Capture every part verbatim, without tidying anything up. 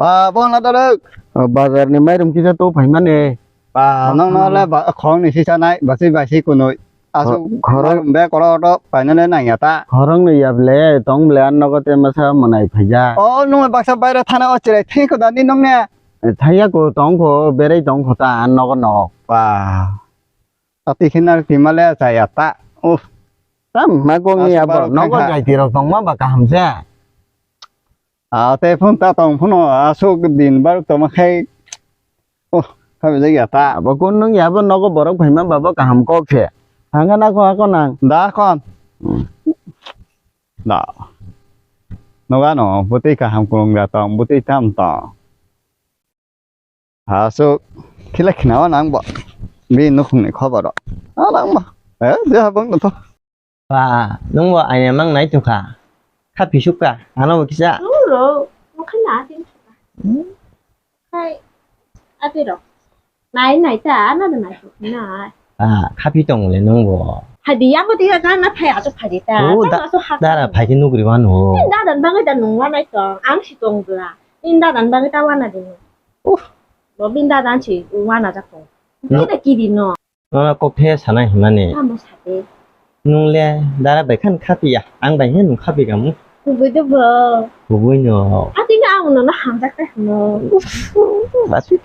Ba, bo na daruk. O, bazar ni mairum kisa to phaimani. Ba, nong no le ba, khorong ni sisa nai, basi basi kunui. Asu khorong be koro to paina le nang ya ta. Khorong ni yab le, tong le an nogo te masa manai phaija. O, nung baksa baira thana o chirai thai ko da ni nong ne. Thaiya ko tong ko, berai tong ko ta an nogo no. Ba. Ati khinar kimale chaya ta. Uf. Tam ma kong ni abo nogo jai tirok tong ma ba kaham se. A te phun ta tong phun asuk din bar tong ma khai. Oh, khabe jai ya ta. Abo kun nung ya bo nogo borok phaima ba bo kaham kok se. Thangana ko ako nang. Da kon. Da. Noga no butui kaham kung da tong butui tam tong. Asuk khila khinawa nang bo. Bi nukhung ni khobor. A nang bo. Eh, je habang to. Ba, nung bo aina mang nai tukha. Kha pisuk ka, ano bo kisa. Nung ro, nung kha na tin tukha. Hmm? Khai, ati ro. Nai nai ta, ano da nai tukha na. Ah, kha pi tong le nung bo. Hai di yang bo ti ka na phai ato phai di ta. Oh, da, ato ha. Dara phai ke nugri wan ho. Dadan bangai da nung wa nai tong, ang si tong bla. In dadan bangai ta wa na di. Uff. Bo bin dadan si wa na jak tong. No. Kida kiri no. Nono kok the sana himani. Tamo sate. Nung le dara bai khan khapiya, ang bai he nung khapi kamu. Kubui de bo. Kubui no. Ati na ang nono hamjak ta hino. Basi.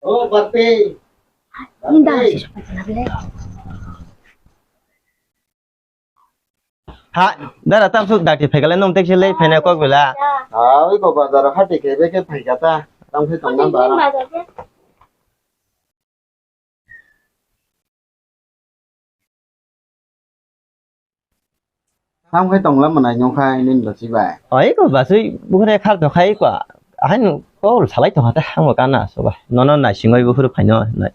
Oh, Barte. Inda Barte. Si sopa jana bile. Ha, dara tam suk dakti phaikale nung tek sile phaina kok bela. Ha, oi ko bazar hati ke be ke phaikata. Tam khe tong nang ba. Tam khe tongla mwnai nung khai nini bwswi bai. Oi ko bwswi bukhre khar to khai ko. Ahain ko salai to hata hamo kana so ba. Nono nai singoi bukhru phaino nai.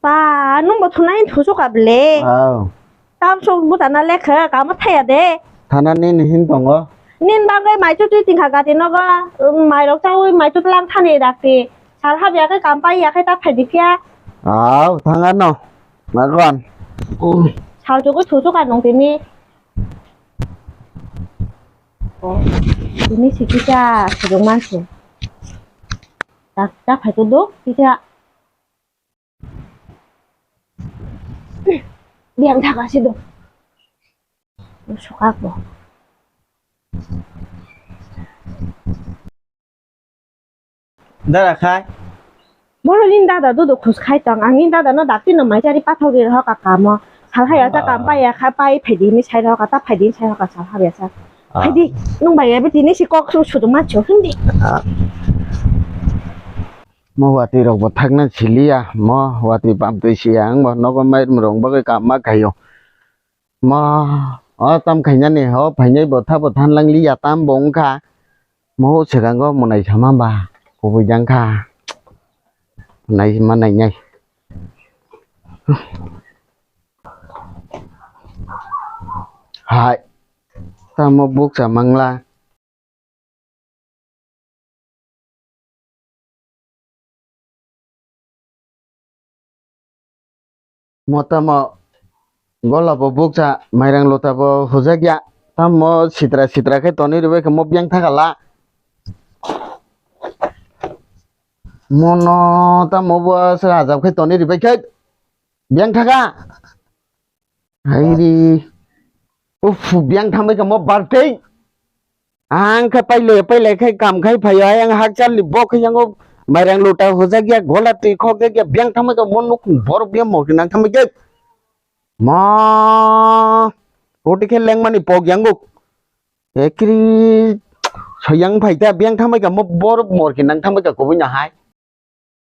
Ba, nung bo thunai thusuk ka ble. Aw. Tam sok butana lekha kama thaya de. Thana nini hin tongo. Nin bagwi mai chuti tingkha gati nogo. Mai rok chawi mai chut lang thani dakti. Sal habya khe kam pai ya khe ta phai di phiya. Aw, thanga no. Magon. Sal chugo thusuk ka nung tini. Oh, tini si kisa sujung mansi. Ta, ta phai to do, kisa. Biang thaka si do. Sokak bo. Dara khai. Bono nini dada dudu khus khai tong. Ang nini dada no dakti no mai chari pathok ri rohor ka kamo. Sal hai acha kam pai ya kha pai phai di ni sai rohor ka ta phai di ni sai rohor ka sal hai acha. Ah. Phai di nung bai ya tini si kok su su ma chu hindi. Ah. Mo wati rok bo thakna siliya. Mo wati pam twi siya ang bo nogo mai rong bagwi kam ma khaio. Ma, o tam khainani ho phainai botha botha nang liya tam bo wngkha. Mo swkango mwnai sama ba kubui jang kha. Nai ma nai nai. Hai. Tamo bukcha mangla. Mo tamo gola bo bukcha, mairang lota bo hujak ya. Tamo sitra sitra khe tonwi rwbai khe mo biyang thakala. Mono tamo bo se ajab khe tonwi rwbai khe. Biyang thaka. Hairi. Uff, biyang thambai ka mo bartei. Ang khe paile paile khai kam khai phaio, ai ang hakchal ni bok khe yango mairang lota hojak ya, gola twi khok jak ya, biyang thambai ka mo nuk borok biyang mo nang thambai ke. Ma. Oti khe lengmani pok yango. Ekri soyang phai ta biyang thambai ka mo borok mor khe nang thambai ka kubui na hai.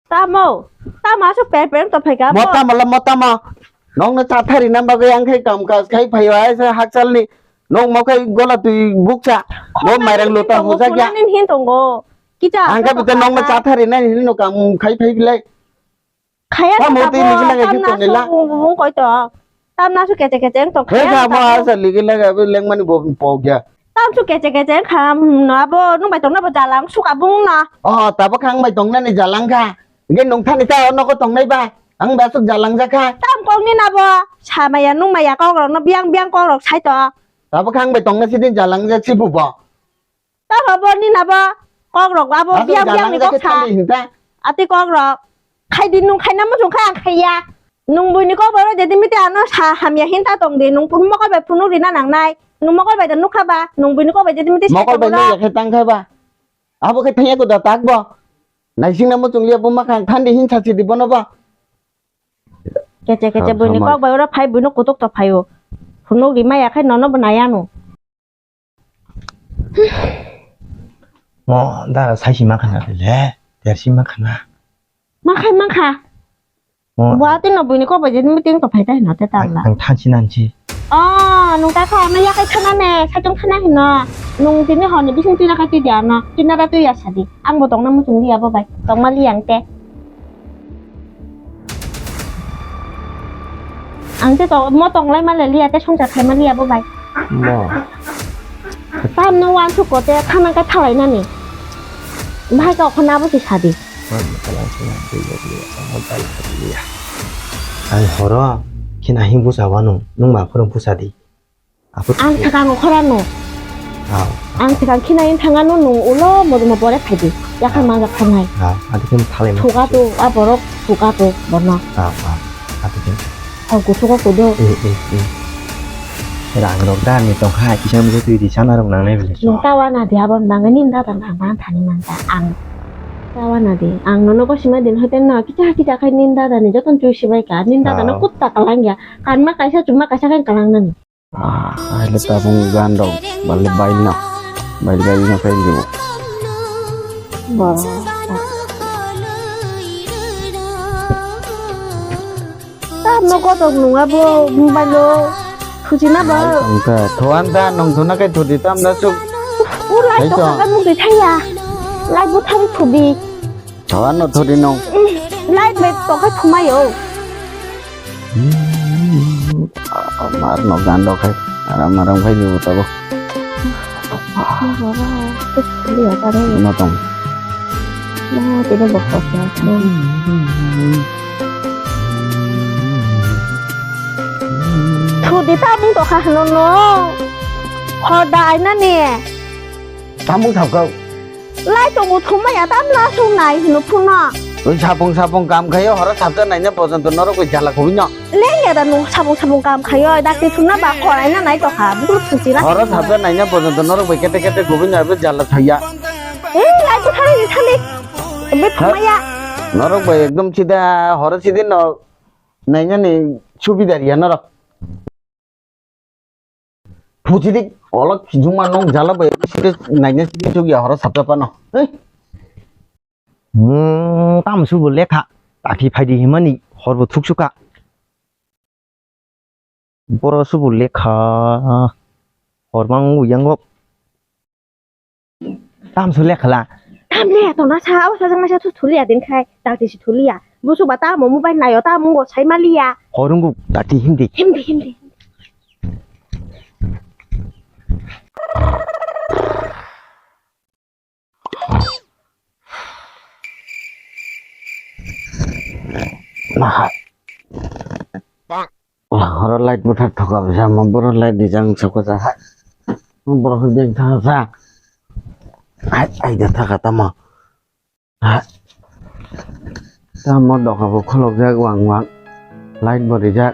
Tamo, tamo aswk per per wng tongphai ka mo bo? Tamo la mo tamo. Nokno chathari na bagwi ang khai kam kaj khai phaio ai se hakchal ni. Nok mo khai gola twi bukcha. Mo mairang lota hojak ya. Nini hin tongo. Kicha ang khe bita nokno chathari na hino kam khai phai bilai. Khaya tamo twi ligi lagi ki tonila. Wng koi to. Tamna su kece kece wng tong khaya. Heka mo asa ligi lagi abi lengmani bo pogya. Tam su kece kece wng kha no abo nung bai tongna bo jalang suka bung na. Oh, tabo khang bai tongna ni jalang kha. Ge nung thani ta nogo tongnai ba. Ang bai aswk jalangjak kha. Tam kok ni nabo. Samaya nungmaya kok rok no biang biang kok rok sai to. Abo khe ang bai tongna sidi jalangjak si bubo. Tamo bo ni nabo kok rok abo biang biang ni kok sa. Ati kok rok. Khai di nung khaina muchung khai ang khaiya. Nung buini kok bai roi de di miti ano sa hamya hinta tong di. Nung pun mokol bai phunuk rina nangnai. Nung mokol bai da nukha ba. Nung buini kok bai de di miti mokol bai nung yakhai tang kha ba. Abo khe thangya ko da tak bo. Naising na muchung liya bo makhang thandi hin sa si di bono ba. Kece kece buini kok bai ora phai buino kutuk to phaio. Phunuk rima yakhai nono bo nayano. Mo dara saisi ma khana le, tersi ma khana. Ma khai ma kha. Mo buati no buini kok bai je meeting to phai tai no te tang la. Ang thansi nansi. Oh, nung ta kha na ya kai khana ne, saichung khana hino. Nung tini hor ni bising twi na kai twi dia no, twi na ra twi ya sadi. Ang bo tong na muchung liya bo bai. Tong ma liya ang te. Ang te to mo tong lai ma le liya te songchar khai ma liya bo bai. Mo. Tam no wan su ko te thana kai thalai nani. Bhai ka khona bo si sadi. Ang horo khina hing busa wano nung ma khorong busa di. Ang thakang okhorano. Ang thakang khina in thangano nung ulo modumo pore phaidi. Yakhar manjak thangnai. Adi khe thalai ma. Thuka tu a borok thuka tu borno. Adi khe. Hau kusuko kudo. Rang rok da ni tongkha kisa misa twi di sana rok nangnai bele. Nung tawa na di abon bangani nda ta nang bang thani manta ang. Tawa na di ang nono ko sima din hoite na kicha kicha khai ninda da ni joton twi sibai ka ninda da no kutta kalang ya. Kanma kaisa chuma kaisa khai kalang nani. Ah, ai le tabung gan rok bale bailna. Bail bailna kai liu. Ba. Tam no kotok nung abo mobile o. Thuchina ba. Tongkha. Thoan da nong thona kai thodi tam na chuk. U lai to ka mung thaya. Lai bu thang thodi. Thoan no thodi nong. Lai be to ka thumayo. Mar no gan rok hai aram aram khai ni uta bo. No tong. Thudi tamung tokha hano no. Hoda aina ni. Tamung thap kau. Lai tongo thumma ya tam la sung nai hino phunno. Oi sapung sapung kam khayo horo sabja naina pojonto norok bai jala khobino. Leng ya da nung sapung sapung kam khayo dakti thumna ba khorai na nai tokha bul phuchi na. Horo sabja naina pojonto norok bai kete kete khobino abo jala thaya. Ei lai ko thari ni thali. Ebe thumma ya. Norok bai ekdom sida horo sidi no naina ni subidar ya norok. Phuchidik olok juma nong jala bai site naina site chuk ya horo sapta pano. Hmm, tam subu lekha takhi phaidi himani horbo thuksuka. Boro subu lekha hormang uyango. Tam su lekhala. Tam le to na sa o sa jang na sa thu thulia din khai. Dakti si thulia. Busu ba ta mo mobile nayo ta mungo sai malia. Horungu dakti hindi. Hindi hindi. Naha. Horo light bwthar thoka bisa mo boro light dijang sokha sa. Borok beng thang sa. Ai ai da thaka tamo. Tamo doka bo khulukjak wang wang. Light bo rijak.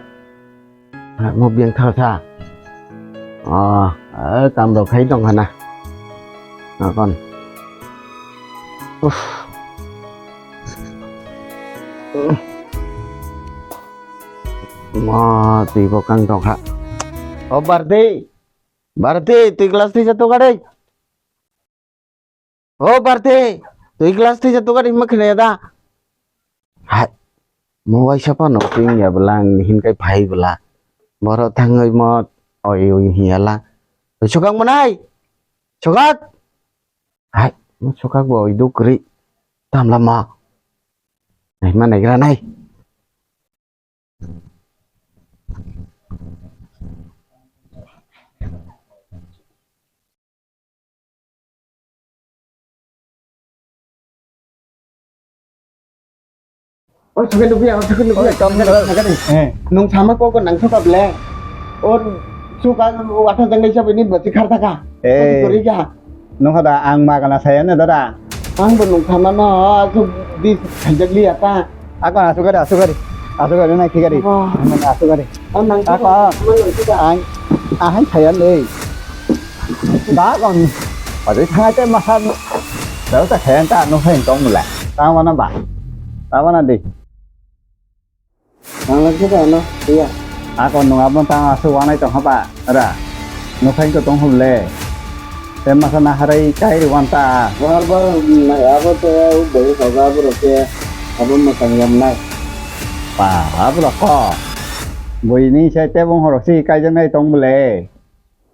Mo beng thang sa. Oh, eh, tam rok khai tong khana. Nakon. Uff. Ma, twi bo kang tong kha. O Bharti. Bharti, twi glass twi sa tuka dei. O Bharti, twi glass twi sa tuka dei ma khna ya da. Hai. Mo waisa phano twi ya bwla ang hin kai phai bwla. Boro thangwi mo oi oi hiya la. Sokak manai. Sokak. Hai, mo sokak bo iduk kri. Tam lama. Nai ma nai gra nai. O sukai nukya, o sukai nukya. Oi, tom nukya. Eh. Nung sama kok nang suka ble. O suka wata jang dai sabai ni bati khar taka. Eh. Kori ka. Nung hada ang magana saya ne dada. Ang bo nung sama no, aku di khajak liya ta. Ako asugari, asugari. Asugari na khigari. Wah. Asugari. O nang suka. Ako. Ang, ahai saya le. Da kon. Pati thangai te masa. Da ta khayan ta no khayan tong mula. Ta mana ba. Ta mana di. Ang lagi ta no. Iya. Ako nung abon ta asu wanai tong haba. Ra. No khayan ko tong hule. Te masa na harai kai ri wan ta. Bar bar na abo te u bai ka ga abo ro ke. Abo ma tang yam nai. Pa abo ro ko. Bui ni sai te bong horo si kai jang nai tong mule.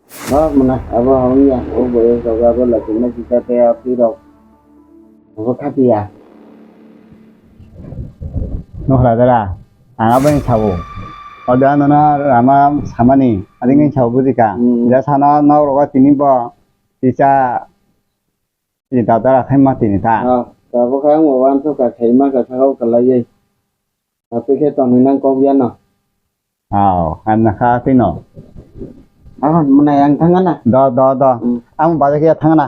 Nok mwnai, abo hamya, o boyos rok abo lachima kisa tei a twi rok. Abo khatiya. Nohra dara, ang abo ni sabo. Oda nono rama samani, ading ni sabo bujika. Hmm. Ja sana nok rogo tini bo, kisa, kisa dara khaima tini ta. Ah, abo khe ang bo wansuk ka khaima ka sakao kalai. Atwi khe tonwi nang kok ya no. Aw, ang nakha atwi no. Ah, mwnai ang thang na. Do, do, do. Hmm. Ang baja khe thang na.